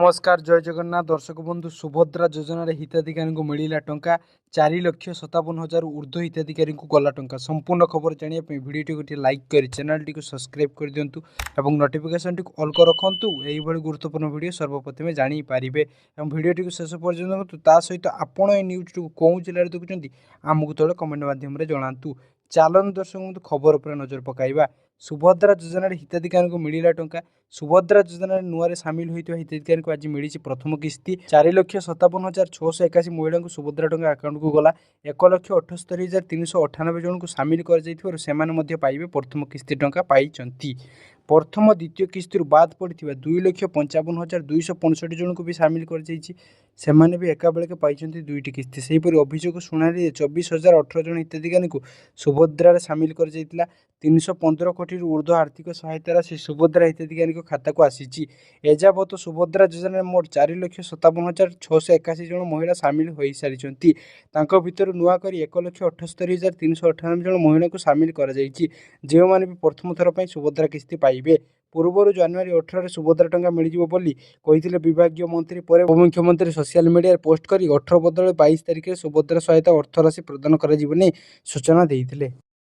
ନମସ୍କାର, ଜୟ ଜଗନ୍ନାଥ ଦର୍ଶକ ବନ୍ଧୁ। ସୁଭଦ୍ରା ଯୋଜନାରେ ହିତାଧିକାରୀଙ୍କୁ ମିଳିଲା ଟଙ୍କା। 4,57,000 ଉର୍ଦ୍ଧ୍ୱ ହିତାଧିକାରୀଙ୍କୁ ଗଲା ଟଙ୍କା। ସମ୍ପୂର୍ଣ୍ଣ ଖବର ଜାଣିବା ପାଇଁ ଭିଡ଼ିଓଟିକୁ ଗୋଟିଏ ଲାଇକ୍ କରି ଚ୍ୟାନେଲଟିକୁ ସବସ୍କ୍ରାଇବ୍ କରିଦିଅନ୍ତୁ ଏବଂ ନୋଟିଫିକେସନଟିକୁ ଅଲ୍ କରି ରଖନ୍ତୁ। ଏଇଭଳି ଗୁରୁତ୍ୱପୂର୍ଣ୍ଣ ଭିଡ଼ିଓ ସର୍ବପ୍ରଥମେ ଜାଣିପାରିବେ ଏବଂ ଭିଡ଼ିଓଟିକୁ ଶେଷ ପର୍ଯ୍ୟନ୍ତ ଦେଖନ୍ତୁ। ତା ସହିତ ଆପଣ ଏ ନ୍ୟୁଜ୍ଟିକୁ କେଉଁ ଜିଲ୍ଲାରେ ଦେଖୁଛନ୍ତି, ଆମକୁ ତଳେ କମେଣ୍ଟ ମାଧ୍ୟମରେ ଜଣାନ୍ତୁ। ଚାଲନ୍ତୁ ଦର୍ଶକ ବନ୍ଧୁ, ଖବର ଉପରେ ନଜର ପକାଇବା। ସୁଭଦ୍ରା ଯୋଜନାରେ ହିତାଧିକାରୀଙ୍କୁ ମିଳିଲା ଟଙ୍କା। ସୁଭଦ୍ରା ଯୋଜନାରେ ନୂଆରେ ସାମିଲ ହୋଇଥିବା ହିତାଧିକାରୀଙ୍କୁ ଆଜି ମିଳିଛି ପ୍ରଥମ କିସ୍ତି। 4,57,681 ମହିଳାଙ୍କୁ ସୁଭଦ୍ରା ଟଙ୍କା ଆକାଉଣ୍ଟକୁ ଗଲା। 1,78,398 ଜଣଙ୍କୁ ସାମିଲ କରାଯାଇଥିବାରୁ ସେମାନେ ମଧ୍ୟ ପାଇବେ। ପ୍ରଥମ କିସ୍ତି ଟଙ୍କା ପାଇଛନ୍ତି। ପ୍ରଥମ ଦ୍ୱିତୀୟ କିସ୍ତିରୁ ବାଦ୍ ପଡ଼ିଥିବା 2,55,265 ଜଣଙ୍କୁ ବି ସାମିଲ କରାଯାଇଛି। ସେମାନେ ବି ଏକାବେଳକେ ପାଇଛନ୍ତି ଦୁଇଟି କିସ୍ତି। ସେହିପରି ଅଭିଯୋଗ ଶୁଣାଣିରେ 24,018 ଜଣ ହିତାଧିକାରୀଙ୍କୁ ସୁଭଦ୍ରାରେ ସାମିଲ କରାଯାଇଥିଲା। 315 କୋଟିରୁ ଉର୍ଦ୍ଧ୍ୱ ଆର୍ଥିକ ସହାୟତା ରାଶି ସୁଭଦ୍ରା ହିତାଧିକାରୀଙ୍କ ଖାତାକୁ ଆସିଛି। ଏଯାବତ ସୁଭଦ୍ରା ଯୋଜନାରେ ମୋଟ 4,57,681 ଜଣ ମହିଳା ସାମିଲ ହୋଇସାରିଛନ୍ତି। ତାଙ୍କ ଭିତରୁ ନୂଆ କରି 1,78,398 ଜଣ ମହିଳାଙ୍କୁ ସାମିଲ କରାଯାଇଛି, ଯେଉଁମାନେ ବି ପ୍ରଥମ ଥର ପାଇଁ ସୁଭଦ୍ରା କିସ୍ତି ପାଇବେ। ପୂର୍ବରୁ ଜାନୁଆରୀ 18ରେ ସୁଭଦ୍ରା ଟଙ୍କା ମିଳିଯିବ ବୋଲି କହିଥିଲେ ବିଭାଗୀୟ ମନ୍ତ୍ରୀ। ପରେ ଉପମୁଖ୍ୟମନ୍ତ୍ରୀ ସୋସିଆଲ ମିଡିଆରେ ପୋଷ୍ଟ କରି 18 ବଦଳରେ 22 ତାରିଖରେ ସୁଭଦ୍ରା ସହାୟତା ଅର୍ଥରାଶି ପ୍ରଦାନ କରାଯିବ ନେଇ ସୂଚନା ଦେଇଥିଲେ।